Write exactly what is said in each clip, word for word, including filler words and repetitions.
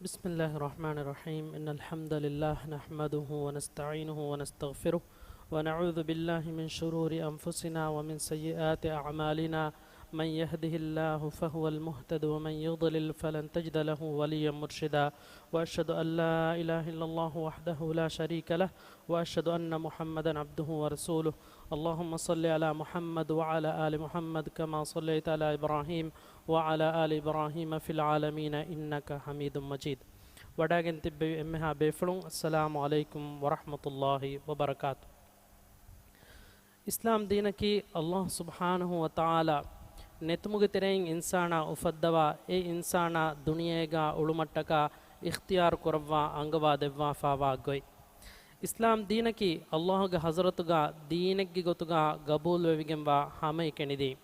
بسم الله الرحمن الرحيم. إن الحمد لله نحمده ونستعينه ونستغفره، ونعوذ بالله من شرور أنفسنا ومن سيئات أعمالنا. من يهده الله فهو المهتد، ومن يضلل فلن تجد له وليا مرشدا. وأشهد أن لا إله إلا الله وحده لا شريك له، وأشهد أن محمدا عبده ورسوله. اللهم صل على محمد وعلى آل محمد كما صليت على إبراهيم وعلى آل إبراهيم في العالمين إنك حميد مجيد. ވަޑައިގެން ތިއްބެވި އެންމެހާ ބޭފުޅުން، އައްސަލާމު ޢަލައިކުމް ވަރަޙްމަތުﷲި ވަބަރަކާތު. އިސްލާމް ދީނަކީ ﷲ ސުބްޙާނަހު ވަތަޢާލާ ނެތުމުގެ ތެރެއިން އިންސާނާ އުފައްދަވާ، އެ އިންސާނާ ދުނިޔޭގާ އުޅުމަށްޓަކާ އިޚްތިޔާރު ކުރައްވާ އަންގަވާ ދެއްވާފާވާ ގޮތް. އިސްލާމް ދީނަކީ ﷲގެ ޙަޟްރަތުގާ ދީނެއްގެ ގޮތުގާ ގަބޫލުވެވިގެންވާ ހަމައެކަނި ދީން.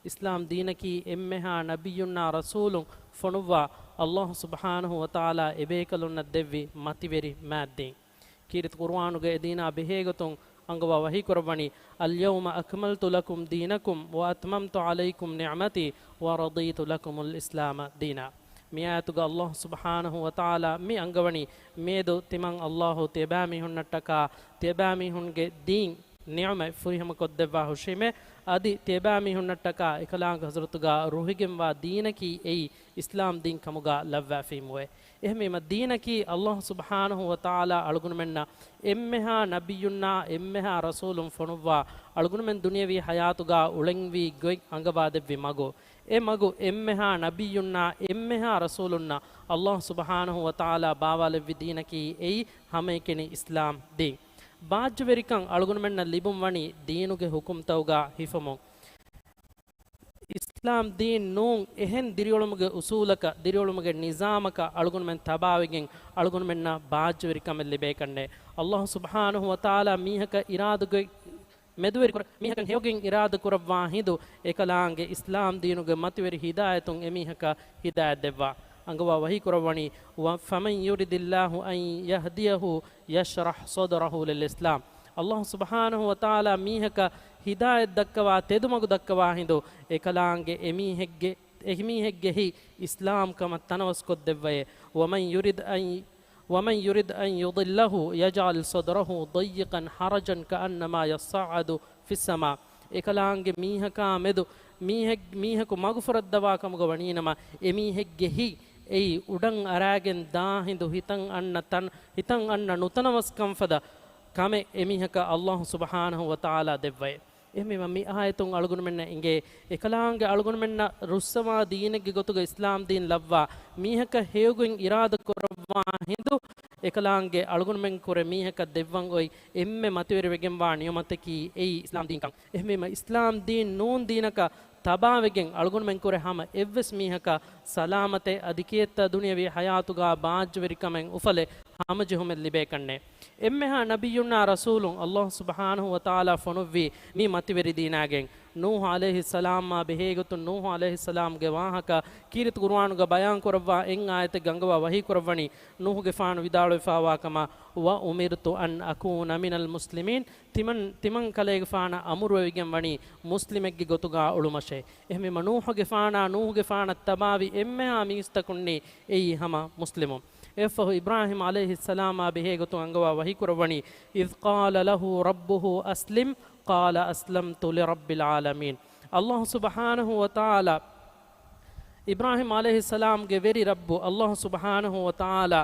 އިސްލާމް ދީނަކީ އެންމެހާ ނަބިއްޔުންނާ ރަސޫލުން ފޮނުއްވާ، ﷲ ސުބްޙާނަހު ވަތަޢާލާ އެބޭކަލުންނަށް ދެއްވި މަތިވެރި މާތް ދީން. ކީރިތި ޤުރުއާނުގައި އެދީނާ ބެހޭގޮތުން އަންގަވާ ވަޙީކުރައްވަނީ، اليوم أكملت لكم دينكم وأتممت عليكم نعمتي ورضيت لكم الإسلام دينا. މި އާޔަތުގަ ﷲ ސުބްޙާނަހު ވަތަޢާލާ މި އަންގަވަނީ، މިއަދު ތިމަން ﷲ ތިޔަބައިމީހުންނަށްޓަކާ، ތިޔަބައިމީހުންގެ ދީން ނިޢުމަތް ފުރިހަމަ ކޮށްދެއްވާ ހުށީމޭ، އަދި ތިޔަބައިމީހުންނަށްޓަކާ އެކަލާނގެ ޙަޟްރަތުގާ ރުހިގެންވާ ދީނަކީ އެއީ އިސްލާމް ދީން ކަމުގާ ލައްވާފީމުވެ. އެހެންވީމަ، ދީނަކީ ﷲ ސުބްޙާނަހު ވަތަޢާލާ އަޅުގަނޑުމެންނަށް އެންމެހާ ނަބިއްޔުންނާ އެންމެހާ ރަސޫލުން ފޮނުއްވާ، އަޅުގަނޑުމެން ދުނިޔަވީ ޙަޔާތުގާ އުޅެންވީ ގޮތް އަންގަވާދެއްވި މަގު. އެ މަގު އެންމެހާ ނަބިއްޔުންނާ އެންމެހާ ރަސޫލުންނަށް ﷲ ސުބްޙާނަހު ވަތަޢާލާ ބާވާލެއްވި ދީނަކީ އެއީ ހަމައެކަނި އިސްލާމް ދީން. ބާއްޖަވެރިކަން އަޅުގަނޑުމެންނަށް ލިބުން ވަނީ ދީނުގެ ޙުކުމްތަކުގާ ހިފުމުން. އިސްލާމް ދީން ނޫން އެހެން ދިރިއުޅުމުގެ އުސޫލަކަށް، ދިރިއުޅުމުގެ ނިޒާމަކަށް އަޅުގަނޑުމެން ތަބާވެގެން އަޅުގަނޑުމެންނަށް ބާއްޖަވެރިކަމެއް ލިބޭކަށްނެއް. ﷲ ސުބްޙާނަހު ވަތަޢާލާ މީހަކަށް އިރާދަކޮށް، މެދުވެރިކުރ-، މީހަކަށް ހެޔޮގެން އިރާދަކުރައްވާ ހިނދު އެކަލާނގެ އިސްލާމް ދީނުގެ މަތިވެރި ހިދާޔަތުން އެމީހަކަށް ހިދާޔަތް ދެއްވާ. އަންގަވާ ވަޙީކުރައްވަނީ، ވަ-، فمن يرد الله أن يهديه يشرح صدره للإسلام. ﷲ ސުބްޙާނަހު ވަތަޢާލާ މީހަކަށް ހިދާޔަތް ދައްކަވާ، ތެދުމަގު ދައްކަވާ ހިނދު އެކަލާނގެ އެމީހެއްގެ، އެމީހެއްގެ ހިތް އިސްލާމް ކަމަށް ތަނަވަސްކޮށްދެއްވައޭ. ومن يرد أن، ومن يرد أن يضله يجعل صدره ضيقا حرجا كأنما يصعد في السماء. އެކަލާނގެ މީހަކާ މެދު މީހެއް-، މީހަކު މަގުފުރައްދަވާ ކަމުގަ ވަނީނަމަ، އެމީހެއްގެ ހިތް އެއީ އުޑަށް އަރާގެން ދާ ހިނދު ހިތަށް އަންނަ ތަން-، ހިތަށް އަންނަ ނުތަނަވަސްކަންފަދަ ކަމެއް އެމީހަކަށް ﷲ ސުބްޙާނަހު ވަތަޢާލާ ދެއްވައޭ. އެހެންވީމަ، މި އާޔަތުން އަޅުގަނޑުމެންނަށް އެނގޭ، އެކަލާނގެ އަޅުގަނޑުމެންނަށް ރުއްސަވާ ދީނެއްގެ ގޮތުގަ އިސްލާމް ދީން ލައްވާ، މީހަކަށް ހެޔޮގޮތް އިރާދަ ކުރައްވާ ހިނދު، އެކަލާނގެ އަޅުގަނޑުމެން ކުރެ މީހަކަށް ދެއްވަން އޮތް އެންމެ މަތިވެރިވެގެންވާ ނިޢުމަތަކީ އެއީ އިސްލާމް ދީންކަން. އެހެންވީމަ، އިސްލާމް ދީން ނޫން ދީނަކަށް ތަބާވެގެން އަޅުގަނޑުމެން ކުރެ ހަމަ އެއްވެސް މީހަކަށް ސަލާމަތެއް އަދި ކިއެއްތަ ދުނިޔަވީ ޙަޔާތުގާ ބާއްޖަވެރިކަމެއް އުފަލެއް ހަމަޖެހުމެއް ލިބޭކަށްނެއް. އެންމެހާ ނަބިއްޔުންނާ ރަސޫލުން ﷲ ސުބްޙާނަހު ވަތަޢާލާ ފޮނުއްވީ މި މަތިވެރި ދީނާގެން. ނޫޙު ޢަލައިހިއްސަލާމާ ބެހޭގޮތުން ނޫޙު ޢަލައިހިއްސަލާމްގެ ވާހަކަ ކީރިތި ޤުރުއާނުގަ ބަޔާންކުރައްވާ އެއް އާޔަތެއްގަ އަންގަވާ ވަޙީކުރައްވަނީ ނޫޙުގެފާނު ވިދާޅުވެފާވާ ކަމަށް، وأمرت أن أكون من المسلمين، ތިމަން، ތިމަން ކަލޭގެފާނަށް އަމުރުވެވިގެން ވަނީ މުސްލިމެއްގެ ގޮތުގާ އުޅުމަށޭ. އެހެންވީމަ ނޫޙުގެފާނާ، ނޫޙުގެފާނަށް ތަބާވި އެންމެހާ މީސްތަކުންނީ އެއީ ހަމަ މުސްލިމުން. އެއަށްފަހު އިބްރާހީމް ޢަލައިހިއްސަލާމާ ބެހޭގޮތުން އަންގަވާ ވަޙީކުރައްވަނީ، إذ قال له ربه أسلم قال أسلمت لرب العالمين. ﷲ ސުބްޙާނަހު ވަތަޢާލާ އިބްރާހީމް ޢަލައިހިއްސަލާމްގެ ވެރި ރައްބު ﷲ ސުބްޙާނަހު ވަތަޢާލާ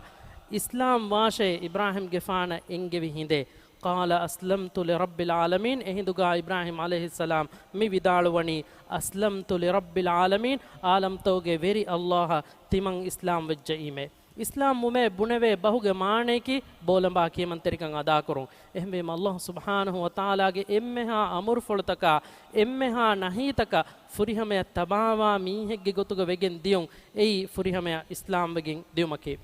އިސްލާމް ވާށޭ އިބްރާހީމްގެފާނަށް އެންގެވި ހިނދެއް. قال أسلمت لرب العالمين. އެހިނދުގާ އިބްރާހީމް ޢަލައިހިއްސަލާމް މި ވިދާޅުވަނީ، أسلمت لرب العالمين، ޢާލަމްތަކުގެ ވެރި ﷲ އަށް ތިމަން އިސްލާމް ވެއްޖައީމޭ. އިސްލާމް ވުމޭ ބުނެވޭ ބަހުގެ މާނަޔަކީ ބޯލަނބާ ކިޔަމަންތެރިކަން އަދާކުރުން. އެހެންވީމަ، ﷲ ސުބްޙާނަހު ވަތަޢާލާގެ އެންމެހާ އަމުރުފުޅުތަކާ، އެންމެހާ ނަހީތަކަށް ފުރިހަމަޔަށް ތަބާވާ މީހެއްގެ ގޮތުގަ ވެގެން ދިޔުން، އެއީ ފުރިހަމަޔަށް އިސްލާމްވެގެން ދިޔުމަކީ.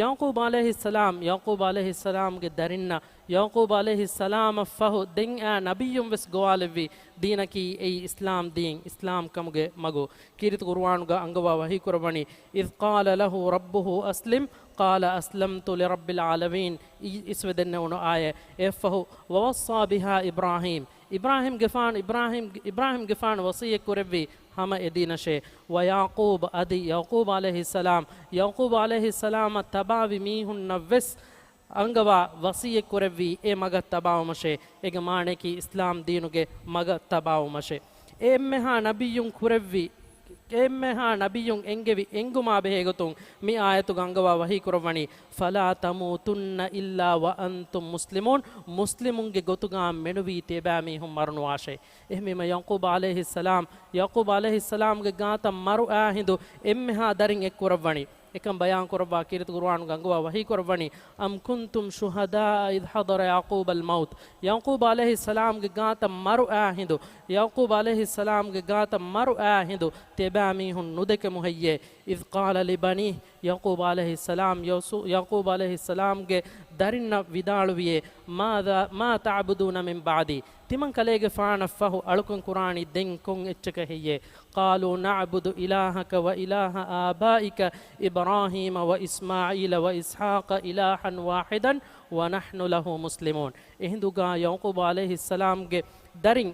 ޔަޢުޤޫބް ޢަލައިހިއްސަލާމް، ޔަޢުޤޫބް ޢަލައިހިއްސަލާމްގެ ދަރިންނަށް، ޔަޢުޤޫބް ޢަލައިހިއްސަލާމަށްފަހު ދެން އާ ނަބިއްޔުން ވެސް ގޮވާލެއްވި ދީނަކީ އެއީ އިސްލާމް ދީން، އިސްލާމް ކަމުގެ މަގު. ކީރިތި ޤުރުއާނުގަ އަންގަވާ ވަޙީކުރައްވަނީ، إذ قال له ربه أسلم قال أسلمت لرب العالمين. އި-، އިސްވެ ދެންނެވުނު އާޔަތް. އެއަށްފަހު، ووصى بها إبراهيم، އިބްރާހީމްގެފާނު، އިބްރާހީމް، އިބްރާހީމްގެފާނު ވަޞިއްޔަތް ކުރެއްވީ ހަމަ އެ ދީނަށޭ. ވަޔަޢުޤޫބް، އަދި ޔަޢުޤޫބް ޢަލައިހިއްސަލާމް، ޔަޢުޤޫބް ޢަލައިހިއްސަލާމަށް ތަބާވި މީހުންނަށް ވެސް އަންގަވާ ވަޞިއްޔަތް ކުރެއްވީ އެ މަގަށް ތަބާވުމަށޭ. އޭގެ މާނަޔަކީ އިސްލާމް ދީނުގެ މަގަށް ތަބާވުމަށޭ. އެ އެންމެހާ ނަބިއްޔުން ކުރެއްވި، އެ އެންމެހާ ނަބިއްޔުން އެންގެވި އެންގުމާ ބެހޭގޮތުން މި އާޔަތުގަ އަންގަވާ ވަޙީ ކުރައްވަނީ، "فلا تموتن إلا وأنتم مسلمون." މުސްލިމުންގެ ގޮތުގަ މެނުވީ ތިޔަބައިމީހުން މަރުނުވާށޭ. އެހެންވީމަ ޔަޢުޤޫބް ޢަލައިހިއްސަލާމް، ޔަޢުޤޫބް ޢަލައިހިއްސަލާމްގެ ގާތަށް މަރު އާ ހިނދު އެންމެހާ ދަރިން އެއްކުރައްވަނީ. އެކަން ބަޔާން ކުރައްވާ ކީރިތި ޤުރުއާނުގަ އަންގަވާ ވަޙީ ކުރައްވަނީ، "أم كنتم شهداء إذ حضر يعقوب الموت." ޔަޢުޤޫބް ޢަލައިހިއްސަލާމްގެ ގާތަށް މަރު އާ ހިނދު، ޔަޢުޤޫބް ޢަލައިހިއްސަލާމްގެ ގާތަށް މަރު އާ ހިނދު ތިޔަބައިމީހުން ނުދެކެމު ހެއްޔޭ؟ "إذ قال لبنيه." ޔަޢުޤޫބް ޢަލައިހިއްސަލާމް، ޔަޢުޤޫ-، ޔަޢުޤޫބް ޢަލައިހިއްސަލާމްގެ ދަރިންނަށް ވިދާޅުވިޔޭ، "ماذا، ما تعبدون من بعدي؟" ތިމަން ކަލޭގެފާނަށް ފަހު އަޅުކަން ކުރާނީ ދެން ކޮން އެއްޗަކަށް ހެއްޔޭ؟ "قالوا نعبد إلهك وإله آبائك إبراهيم وإسماعيل وإسحاق إلها واحدا ونحن له مسلمون." އެހިނދުގަ ޔަޢުޤޫބް ޢަލައިހިއްސަލާމްގެ ދަރިން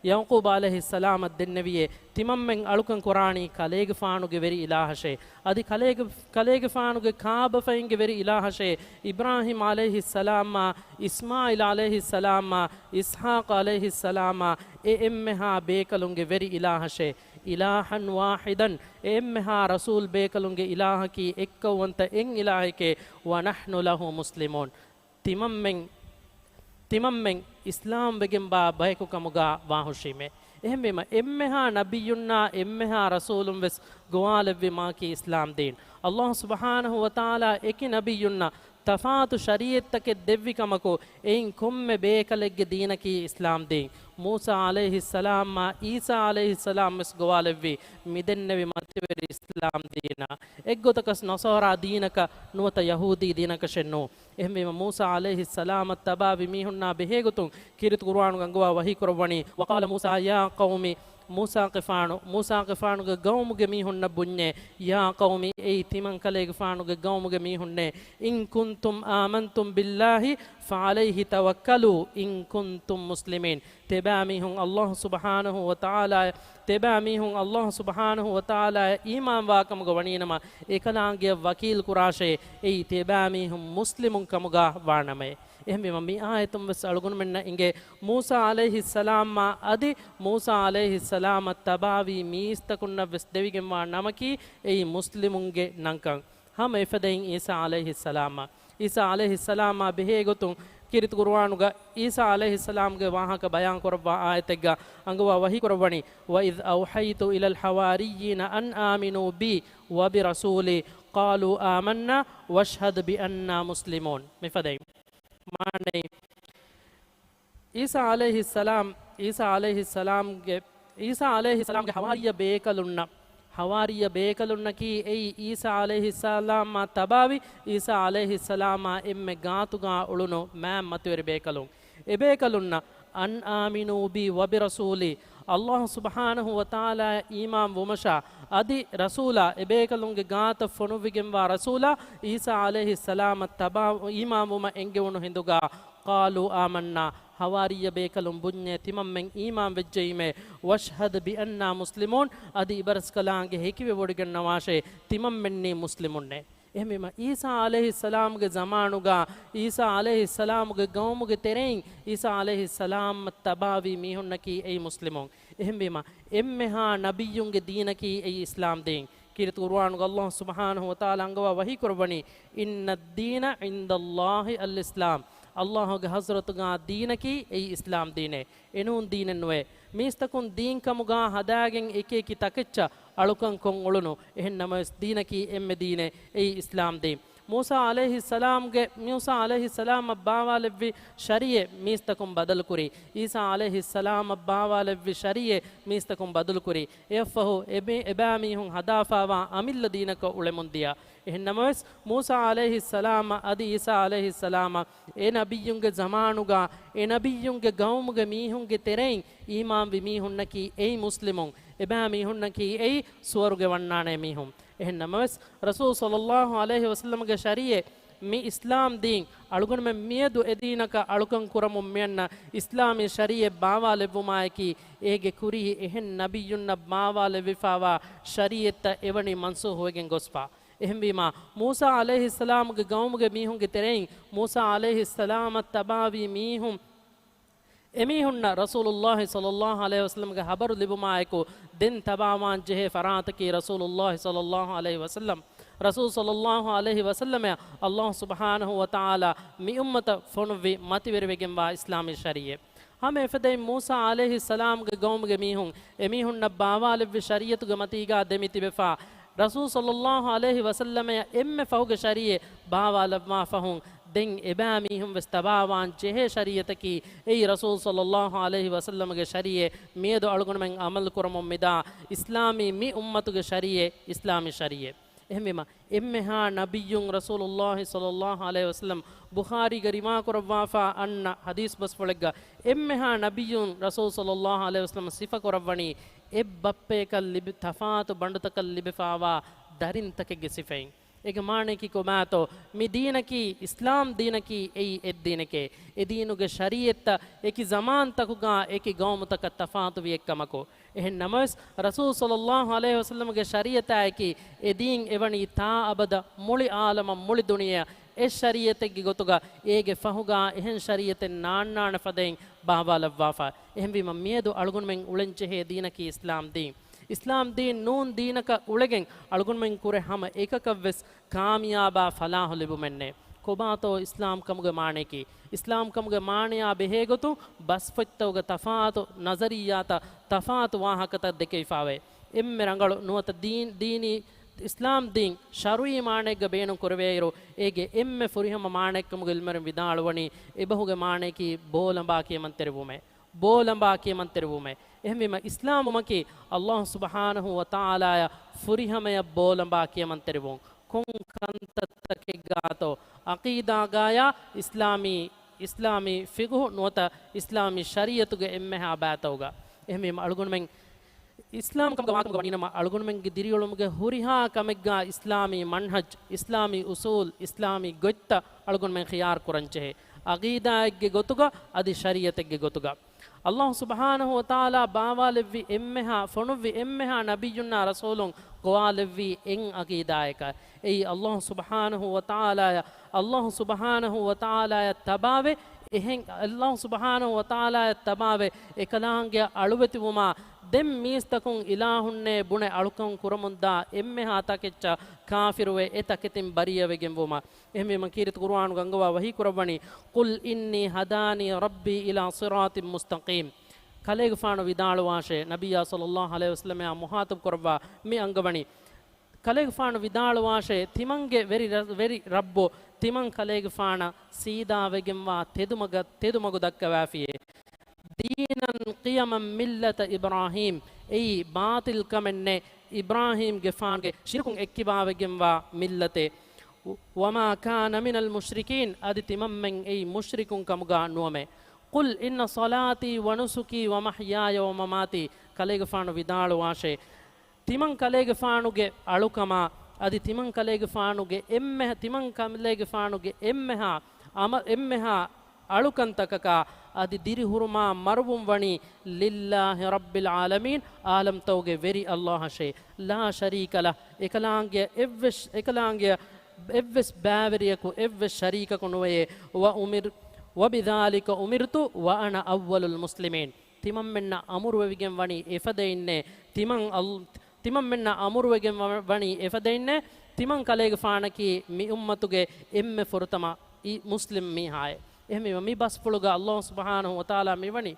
ޔަޢުޤޫބް ޢަލައިހިއްސަލާމަށް ދެންނެވިޔޭ، ތިމަންމެން އަޅުކަން ކުރާނީ ކަލޭގެފާނުގެ ވެރި އިލާހަށޭ. އަދި ކަލޭގެ-، ކަލޭގެފާނުގެ ކާބަފައިންގެ ވެރި އިލާހަށޭ. އިބްރާހީމް ޢަލައިހިއްސަލާމާ، އިސްމާޢީލް ޢަލައިހިއްސަލާމާ، އިސްޙާޤް ޢަލައިހިއްސަލާމާ، އެ އެންމެހާ ބޭކަލުންގެ ވެރި އިލާހަށޭ. إلها واحدا، އެ އެންމެހާ ރަސޫލް ބޭކަލުންގެ އިލާހަކީ އެއްކައުވަންތަ އެއް އިލާހެކޭ. ونحن له مسلمون. ތިމަންމެން، ތިމަންމެން އިސްލާމް ވެގެންވާ ބަޔަކު ކަމުގަ ވާހުށީމޭ. އެހެންވީމަ، އެންމެހާ ނަބިއްޔުންނާ އެންމެހާ ރަސޫލުން ވެސް ގޮވާލެއްވި މާކީ އިސްލާމް ދީން. ﷲ ސުބްޙާނަހޫ ވަތަޢާލާ އެކި ނަބިއްޔުންނަށް ތަފާތު ޝަރީޢަތްތަކެއް ދެއްވި ކަމަކު، އެއިން ކޮންމެ ބޭކަލެއްގެ ދީނަކީ އިސްލާމް ދީން. މޫސާ ޢަލައިހިއްސަލާމާ ޢީސާ ޢަލައިހިއްސަލާމް ވެސް ގޮވާލެއްވީ މިދެންނެވި މަތިވެރި އިސްލާމް ދީނާ. އެއްގޮތަކަސް ނަޞާރާ ދީނަކަށް ނުވަތަ ޔަހޫދީ ދީނަކަށެއް ނޫން. އެހެންވީމަ، މޫސާ ޢަލައިހިއްސަލާމަށް ތަބާވި މީހުންނާ ބެހޭގޮތުން ކީރިތި ޤުރުއާނުގަ އަންގަވާ ވަޙީ ކުރައްވަނީ، "وقال موسى يا قوم." މޫސާގެފާނު، މޫސާގެފާނުގެ ގައުމުގެ މީހުންނަށް ބުންޏޭ، "يا قوم، އޭ ތިމަން ކަލޭގެފާނުގެ ގައުމުގެ މީހުންނޭ، إن كنتم آمنتم بالله فعليه توكلوا إن كنتم مسلمين." ތިބާމީހުން ﷲ ސުބްޙާނަހޫ ވަތަޢާލާ، ތިބާމީހުން ﷲ ސުބްޙާނަހޫ ވަތަޢާލާ އީމާންވާކަމުގަ ވަނީނަމަ، އެކަލާނގެއަށް ވަކީލް ކުރާށޭ، އެއީ ތިބާމީހުން މުސްލިމުން ކަމުގަ ވާނަމައޭ. އެހެންވީމަ، މި އާޔަތުން ވެސް އަޅުގަނޑުމެންނަށް އެނގޭ، މޫސާ ޢަލައިހިއްސަލާމްއާ އަދި މޫސާ ޢަލައިހިއްސަލާމަށް ތަބާވީ މީސްތަކުންނަށް ވެސް ދެވިގެންވާ ނަމަކީ އެއީ މުސްލިމުންގެ ނަންކަން. ހަމަ އެފަދައިން ޢީސާ ޢަލައިހިއްސަލާމްއަށް، ޢީސާ ޢަލައިހިއްސަލާމާ ބެހޭގޮތުން ކީރިތި ޤުރުއާނުގަ ޢީސާ ޢަލައިހިއްސަލާމްގެ ވާހަކަ ބަޔާން ކުރައްވާ އާޔަތެއްގަ އަންގަވާ ވަޙީ ކުރައްވަނީ، "وإذ أوحيت إلى الحواريين أن آمنوا بي وبرسولي قالوا آمنا واشهد بأننا مسلمون." މިފަދައިން މާނައީ، ޢީސާ ޢަލައިހިއްސަލާމް، ޢީސާ ޢަލައިހިއްސަލާމްގެ، ޢީސާ ޢަލައިހިއްސަލާމްގެ ޙަވާރިއްޔަ ބޭކަލުންނަށް، ޙަވާރިއްޔަ ބޭކަލުންނަކީ އެއީ ޢީސާ ޢަލައިހިއްސަލާމާ ތަބާވި، ޢީސާ ޢަލައިހިއްސަލާމާ އެންމެ ގާތުގާ އުޅުނު މާތް މަތިވެރި ބޭކަލުން. އެބޭކަލުންނަށް، "أن آمنوا بي وبرسولي." ﷲ ސުބްޙާނަހޫ ވަތަޢާލާއަށް އީމާން ވުމަށާ، އަދި ރަސޫލާ، އެބޭކަލުންގެ ގާތަށް ފޮނުއްވިގެންވާ ރަސޫލާ، ޢީސާ ޢަލައިހިއްސަލާމަށް ތަބާ އީމާން ވުމަށް އެންގެވުނު ހިނދުގާ، "قالوا آمنا." ޙަވާރިއްޔަ ބޭކަލުން ބުންޏޭ، "ތިމަންމެން އީމާން ވެއްޖެއީމޭ، واشهد بأننا مسلمون." އަދި އިބަރަސްކަލާނގެ ހެކިވެވޮޑިގަންނަވާށޭ، ތިމަންމެންނީ މުސްލިމުންނޭ. އެހެންވީމަ، ޢީސާ ޢަލައިހިއްސަލާމްގެ ޒަމާނުގާ، ޢީސާ ޢަލައިހިއްސަލާމްގެ ގައުމުގެ ތެރެއިން، ޢީސާ ޢަލައިހިއްސަލާމަށް ތަބާވީ މީހުންނަކީ އެއީ މުސްލިމުން. އެހެންވީމަ، އެންމެހާ ނަބިއްޔުންގެ ދީނަކީ އެއީ އިސްލާމް ދީން. ކީރިތި ޤުރުއާނުގަ ﷲ ސުބްޙާނަހޫ ވަތަޢާލާ އަންގަވާ ވަޙީ ކުރައްވަނީ، "إن الدين عند الله الإسلام." ﷲ ގެ ޙަޟްރަތުގާ ދީނަކީ އެއީ އިސްލާމް ދީނޭ. އެނޫން ދީނެއް ނުވޭ. މީސްތަކުން ދީން ކަމުގާ ހަދާގެން އެކި އެކި ތަކެއްޗަށް އަޅުކަން ކޮށް އުޅުނު. އެހެން ނަމަވެސް، ދީނަކީ އެންމެ ދީނެއް. އެއީ އިސްލާމް ދީން. މޫސާ ޢަލައިހިއްސަލާމްގެ، މޫސާ ޢަލައިހިއްސަލާމަށް ބާވާލެއްވި ޝަރީޢަތް މީސްތަކުން ބަދަލުކުރީ. ޢީސާ ޢަލައިހިއްސަލާމަށް ބާވާލެއްވި ޝަރީޢަތް މީސްތަކުން ބަދަލުކުރީ. އެއަށްފަހު އެބޭ-، އެބައިމީހުން ހަދާފާވާ އަމިއްލަ ދީނަކަށް އުޅެމުން ދިޔަ. އެހެން ނަމަވެސް، މޫސާ ޢަލައިހިއްސަލާމަށް އަދި ޢީސާ ޢަލައިހިއްސަލާމަށް އެ ނަބިއްޔުންގެ ޒަމާނުގާ، އެ ނަބިއްޔުންގެ ގައުމުގެ މީހުންގެ ތެރެއިން އީމާންވި މީހުންނަކީ އެއީ މުސްލިމުން، އެބައިމީހުންނަކީ އެއީ ސުވަރުގެ ވަންނާނޭ މީހުން. އެހެން ނަމަވެސް، ރަސޫލު ޞައްލައްލާހު ޢަލައިހި ވަސައްލަމްގެ ޝަރީޢަތް މި އިސްލާމް ދީން އަޅުގަނޑުމެން މިއަދު އެދީނަކަށް އަޅުކަން ކުރަމުން މިއަންނަ އިސްލާމީ ޝަރީއަތް ބާވާލެއްވުމާއެކީ، އޭގެ ކުރީ އެހެން ނަބިއްޔުންނަށް ބާވާލެއްވިފާވާ ޝަރީއަތްތައް އެވަނީ މަންސޫހުވެގެން ގޮސްފާ. އެހެންވީމާ، މޫސާ ޢަލައިހިއްސަލާމުގެ ޤައުމުގެ މީހުންގެ ތެރެއިން މޫސާ ޢަލައިހިއްސަލާމަށް ތަބާވީ މީހުން، އެމީހުންނަށް ރަސޫލުﷲ ޞައްލަﷲ ޢަލައިހި ވަސައްލަމްގެ ޚަބަރު ލިބުމާއެކު، ދެން ތަބާވާން ޖެހޭ ފަރާތަކީ ރަސޫލުﷲ ޞައްލަﷲ ޢަލައިހި ވަސައްލަމް. ރަސޫލު ޞައްލަﷲ ޢަލައިހި ވަސައްލަމައަށް ﷲ ސުބްޙާނަހޫ ވަތަޢާލާ މި އުއްމަތަށް ފޮނުއްވި މަތިވެރިވެގެންވާ އިސްލާމީ ޝަރީޢަތް. ހަމަ އެފަދައިން މޫސާ ޢަލައިހިއްސަލާމްގެ ޤައުމުގެ މީހުން އެމީހުންނަށް ބާވާލެއްވި ޝަރީޢަތުގެ މަތީގާ ދެމިތިބެފާ، ރަސޫލު ޞައްލަﷲ ޢަލައިހި ވަސައްލަމައަށް އެންމެ ފަހުގެ ޝަރީޢަތް ބާވާލައްވާ ފަހުން، ދެން އެބައިމީހުން ވެސް ތަބާވާން ޖެހޭ ޝަރީޢަތަކީ އެއީ ރަސޫލު ޞައްލަﷲ ޢަލައިހި ވަސައްލަމަގެ ޝަރީޢަތް، މިއަދު އަޅުގަނޑުމެން ޢަމަލު ކުރަމުން މިދާ އިސްލާމީ މި އުއްމަތުގެ ޝަރީޢަތް، އިސްލާމީ ޝަރީޢަތް. އެހެންވީމަ، އެންމެހާ ނަބިއްޔުން ރަސޫލުﷲ ޞައްލަﷲ ޢަލައިހި ވަސައްލަމް ބުޚާރީގަ ރިވާކުރައްވާފާ އަންނަ ޙަދީޘް ބަސްފުޅެއްގަ، އެންމެހާ ނަބިއްޔުން ރަސޫލު ޞައްލަﷲ ޢަލައިހި ވަސައްލަމް ސިފަކުރައްވަނީ އެއްބައްޕަޔަކަށް ލިބި، ތަފާތު ބަނޑުތަކަށް ލިބިފާވާ ދަރިންތަކެއްގެ ސިފައިން. އޭގެ މާނަޔަކީ ކޮބާތޯ؟ މި ދީނަކީ، އިސްލާމް ދީނަކީ އެއީ އެއްދީނެކޭ. އެ ދީނުގެ ޝަރީޢަތްތައް އެކި ޒަމާންތަކުގާ އެކި ޤައުމުތަކަށް ތަފާތުވި އެއްކަމަކު. އެހެން ނަމަވެސް، ރަސޫލު ޞައްލަﷲ ޢަލައިހި ވަސައްލަމަގެ ޝަރީޢަތާއެކީ، އެ ދީން އެވަނީ ތާ އަބަދަށް މުޅި ޢާލަމަށް، މުޅި ދުނިޔެއަށް އެއް ޝަރީޢަތެއްގެ ގޮތުގަ، އޭގެ ފަހުގާ އެހެން ޝަރީޢަތެއް ނާންނާނެ ފަދައިން ބާވާލައްވާފަ. އެހެންވީމަ، މިއަދު އަޅުގަނޑުމެން އުޅެންޖެހޭ ދީނަކީ އިސްލާމް ދީން. އިސްލާމް ދީން ނޫން ދީނަކަށް އުޅެގެން އަޅުގަނޑުމެން ކުރެ ހަމަ އެކަކަށްވެސް ކާމިޔާބާ ފަލާޙު ލިބުމެއްނެ. ކޮބާތޯ އިސްލާމްކަމުގެ މާނަޔަކީ؟ އިސްލާމްކަމުގެ މާނަޔާ ބެހޭގޮތުން ބަސްފޮތްތަކުގެ ތަފާތު ނަޒަރިއްޔާތައް، ތަފާތު ވާހަކަތައް ދެކެވިފާވޭ. އެންމެ ރަނގަޅު ނުވަތަ ދީން، ދީނީ، އިސްލާމް ދީން ޝަރުޢީ މާނައެއްގަ ބޭނުން ކުރެވޭއިރު، އޭގެ އެންމެ ފުރިހަމަ މާނައެއްކަމުގެ ޢިލްމުވެރިން ވިދާޅުވަނީ، އެބަހުގެ މާނަޔަކީ ބޯލަނބާ ކިޔަމަންތެރިވުމޭ. ބޯލަނބާ ކިޔަމަންތެރިވުމޭ. އެހެންވީމަ، އިސްލާމްވުމަކީ ﷲ ސުބްޙާނަހޫ ވަތަޢާލާއަށް ފުރިހަމަޔަށް ބޯލަނބާ ކިޔަމަންތެރިވުން. ކޮން ކަންތައްތަކެއްގާތޯ ޢަޤީދާގާޔާ އިސްލާމީ، އިސްލާމީ ފިޤުހު ނުވަތަ އިސްލާމީ ޝަރީޢަތުގެ އެންމެހާ ބައިތަކުގަ. އެހެންވީމަ، އަޅުގަނޑުމެން އިސްލާމްކަމުގަ ވާކަމުގަ ވަނީނަމަ، އަޅުގަނޑުމެންގެ ދިރިއުޅުމުގެ ހުރިހާ ކަމެއްގާ އިސްލާމީ މަންހަޖް، އިސްލާމީ އުސޫލް، އިސްލާމީ ގޮތްތައް އަޅުގަނޑުމެން ޚިޔާރު ކުރަންޖެހޭ. ޢަޤީދާއެއްގެ ގޮތުގަ އަދި ޝަރީޢަތެއްގެ ގޮތުގަ. ﷲ ސުބްޙާނަހޫ ވަތަޢާލާ ބާވާލެއްވި އެންމެހާ، ފޮނުއްވި އެންމެހާ ނަބިއްޔުންނާ ރަސޫލުން ގޮވާލެއްވީ އެއް ޢަޤީދާއަކަށް. އެއީ ﷲ ސުބްޙާނަހޫ ވަތަޢާލާއަށް، ﷲ ސުބްޙާނަހޫ ވަތަޢާލާއަށް ތަބާވެ، އެހެން، ﷲ ސުބްޙާނަހޫ ވަތަޢާލާއަށް ތަބާވެ، އެކަލާނގެއަށް އަޅުވެތިވުމާ، ދެން މީސްތަކުން އިލާހުންނޭ ބުނެ އަޅުކަން ކުރަމުންދާ އެންމެހާ ތަކެއްޗަށް ކާފިރުވެ، އެ ތަކެތިން ބަރީއަވެގެންވުމަށް. އެހެންވީމަ، ކީރިތި ޤުރުއާނުގަ އަންގަވާ ވަޙީ ކުރައްވަނީ، "قل إني هداني ربي إلى صراط مستقيم." ކަލޭގެފާނު ވިދާޅުވާށޭ، ނަބިއްޔާ ޞައްލަﷲ ޢަލައިހި ވަސައްލަމައާ މުޚާޠަބު ކުރައްވާ މި އަންގަވަނީ، ކަލޭގެފާނު ވިދާޅުވާށޭ، ތިމަންގެ ވެރި ރަ-، ވެރި ރައްބު ތިމަން ކަލޭގެފާނަށް ސީދާވެގެންވާ ތެދުމަގަށް، ތެދުމަގު ދައްކަވާފިޔޭ. دينا قيما ملة إبراهيم، އެއީ ބާޠިލް ކަމެއްނެއް، އިބްރާހީމްގެފާނުގެ ޝިރުކުން އެއްކިބާވެގެންވާ މިއްލަތެއް. وما كان من المشركين، އަދި ތިމަންމެން އެއީ މުޝްރިކުން ކަމުގާ ނުވަމޭ. قل إن صلاتي ونسكي ومحياي ومماتي، ކަލޭގެފާނު ވިދާޅުވާށޭ، ތިމަން ކަލޭގެފާނުގެ އަޅުކަމާ، އަދި ތިމަން ކަލޭގެފާނުގެ އެންމެ-، ތިމަން ކަލޭގެފާނުގެ އެންމެހާ އަމަ-، އެންމެހާ އަޅުކަންތަކަކާ، އަދި ދިރިހުރުމާ މަރުވުން ވަނީ لله رب العالمين، ޢާލަމްތަކުގެ ވެރި ﷲ އަށޭ. لا شريك له، އެކަލާނގެ އެއްވެސް، އެކަލާނގެ އެއްވެސް ބައިވެރިޔަކު، އެއްވެސް ޝަރީކަކު ނުވެޔޭ. وأمر-، وبذلك أمرت وأنا أول المسلمين. ތިމަންމެންނަށް އަމުރުވެވިގެން ވަނީ އެފަދައިންނޭ. ތިމަން އަލް-، ތިމަންމެންނަށް އަމުރުވެގެން ވަ-، ވަނީ އެފަދައިންނޭ. ތިމަން ކަލޭގެފާނަކީ މި އުއްމަތުގެ އެންމެ ފުރަތަމަ އި-، މުސްލިމް މީހާއެއް. އެހެންވީމަ، މި ބަސްފުޅުގަ ﷲ ސުބްޙާނަހޫ ވަތަޢާލާ މިވަނީ،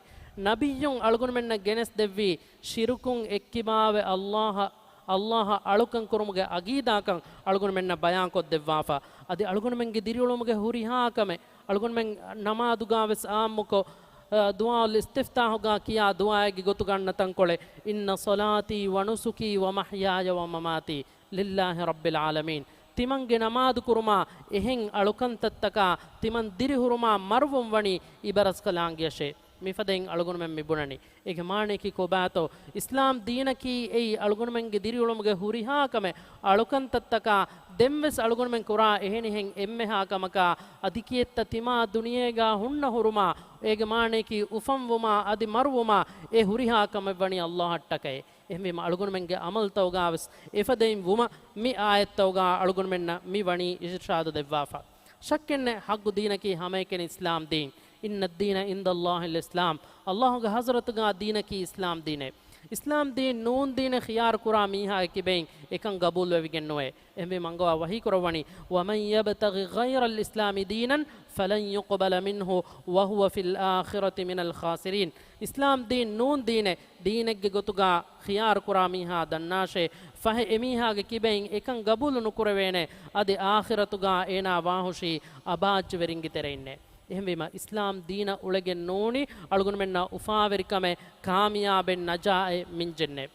ނަބިއްޔުން އަޅުގަނޑުމެންނަށް ގެނެސްދެއްވީ، ޝިރުކުން އެއްކިބާވެ ﷲ، ﷲ އަށް އަޅުކަން ކުރުމުގެ ޢަޤީދާކަން އަޅުގަނޑުމެންނަށް ބަޔާންކޮށްދެއްވާފަ. އަދި އަޅުގަނޑުމެންގެ ދިރިއުޅުމުގެ ހުރިހާ ކަމެއް، އަޅުގަނޑުމެން ނަމާދުގާ ވެސް ޢާއްމުކޮށް، އަ، ދުޢާއުލް އިސްތިފްތާޙުގާ ކިޔާ ދުޢާއެއްގެ ގޮތުގަ އަންނަ ތަންކޮޅެއް، إن صلاتي ونسكي ومحياي ومماتي لله رب العالمين. ތިމަންގެ ނަމާދު ކުރުމާ އެހެން އަޅުކަންތައްތަކާ ތިމަން ދިރިހުރުމާ މަރުވުން ވަނީ އިބަރަސްކަލާނގެއަށޭ. މިފަދައިން އަޅުގަނޑުމެން މިބުނަނީ. އޭގެ މާނަޔަކީ ކޮބާތޯ؟ އިސްލާމް ދީނަކީ އެއީ އަޅުގަނޑުމެންގެ ދިރިއުޅުމުގެ ހުރިހާ ކަމެއް. އަޅުކަންތައްތަކާ ދެންވެސް އަޅުގަނޑުމެން ކުރާ އެހެނިހެން އެންމެހާ ކަމަކާ، އަދި ކިއެއްތަ ތިމާ ދުނިޔޭގާ ހުންނަ ހުރުމާ، އޭގެ މާނަޔަކީ އުފަންވުމާ އަދި މަރުވުމާ، އެ ހުރިހާ ކަމެއް ވަނީ އައްލާހަށްޓަކައި. އެހެންވީމަ އަޅުގަނޑުމެންގެ އަމަލްތައުގާވެސް އެފަދައިން ވުމަށް މި އާޔަތްތައުގާ އަޅުގަނޑުމެންނަށް މި ވަނީ އިރުޝާދު ދެއްވާފަ. ޝައްކެއްނެތް ޙައްޤު ދީނަކީ ހަމައެކަނި އިސްލާމް ދީން. إن الدين عند الله الإسلام. އައްލާހުގެ ޙަޟްރަތުގާ ދީނަކީ އިސްލާމް ދީނޭ. އިސްލާމް ދީން ނޫން ދީނެއް ޚިޔާރު ކުރާ މީހާގެ ކިބައިން އެކަން ގަބޫލުވެވިގެން ނުވޭ. އެހެންވީމަ އަންގަވާ ވަޙީ ކުރައްވަނީ، ومن يبتغ غير الإسلام دينا فلن يقبل منه وهو في الآخرة من الخاسرين. އިސްލާމް ދީން ނޫން ދީނެއް ދީނެއްގެ ގޮތުގާ ޚިޔާރު ކުރާ މީހާ ދަންނާށޭ، ފަހެ އެމީހާގެ ކިބައިން އެކަން ގަބޫލު ނުކުރެވޭނެ، އަދި އާޚިރަތުގާ އޭނާ ވާހުށީ އަބާއްޖަވެރިންގެ ތެރެއިންނޭ. އެހެންވީމަ އިސްލާމް ދީނަށް އުޅެގެން ނޫނީ އަޅުގަނޑުމެންނަށް އުފާވެރިކަމެއް، ކާމިޔާބެއް، ނަޖާއެއް މިންޖެންނެއް.